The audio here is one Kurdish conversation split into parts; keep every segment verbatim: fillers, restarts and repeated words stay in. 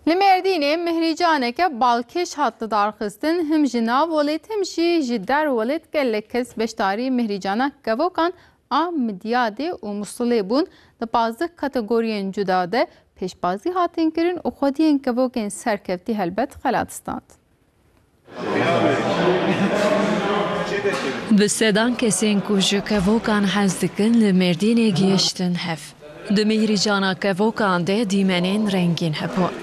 Li Mêrdînê mihrîcaneke balkêş hat lidarxistin, him ji nav welêt him jî ji der welêt gelek kes beşdarî mihrîcana kevokan a Midyadê û Musilê bûn. Di pazdeh kategoriyên cuda de pêşbazî hatin kirin û xwediyên kevokên serkevtî helbet xelat stand. Bi sedan kesên ku ji kevokan hez dikin li Mêrdînê gihiştin hev. Di mihrîcana kevokan de dîmenên rengîn hebûn.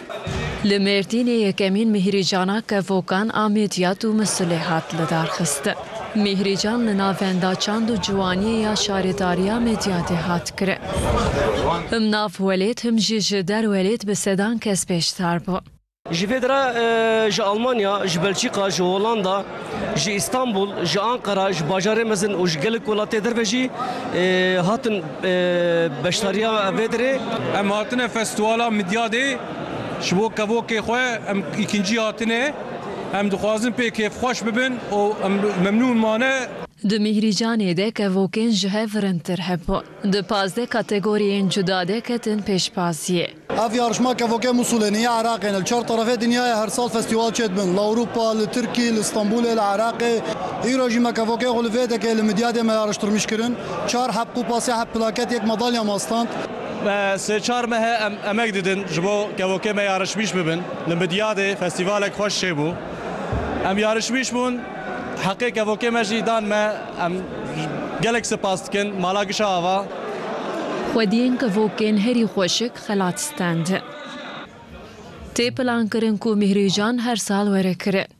Li Mêrdînê yekemîn mihrîcana kevokan a Midyad û Misilê hat lidarxistin. Mihrîcan li Navenda Çand û Ciwaniyê ya Şaredariya Midyadê hat kirin. Him nav welêt him jî ji der welêt bi sedan kes beşdar bûn. Ji vê dira, e, ji Almanya, ji Belçîka, ji Holanda, ji Îstanbul, ji Ankara, ji bajarê mezin û ji gelek welatê derve jî, e, hatin, e, beşdariya vê dirê. Em hatine festîvala Midyadê ji bo kevokê xwe, em îkincî hatine. Em dixwazin pê kêfxweş bibin û em memnûn mane. Di mihrîcanê de kevokên ji hev rintir hebûn. Di pazdeh kategoriyên cuda de ketin pêşbaziyê. Ev yarışma kevokê Musulê, niye Iraqê ne. Li çar terefê dinyayê her sal festîval çêdibin. Li Ewropa, li Tirkî, li Stenbolê, li Iraqê. Îro jî me kevokê xwe li vê dekê li Midyadê me yarıştirmîş kirin. Çar heb kupa, sê heb plaket, yek madalya me stand. Me sê çar meh e em emek didin ji bo kevokê me yarişmîş bibin. Li Midyadê festîvalek xweş çêbû. Em yarişmîş bûn, heqê kevokê me jî dan me. Em gelek spas dikin mala Gişa Ava. Xwediyên kevokên herî xweşik xelat stand. Tê plankirin ku mihrîcan her sal were kirin.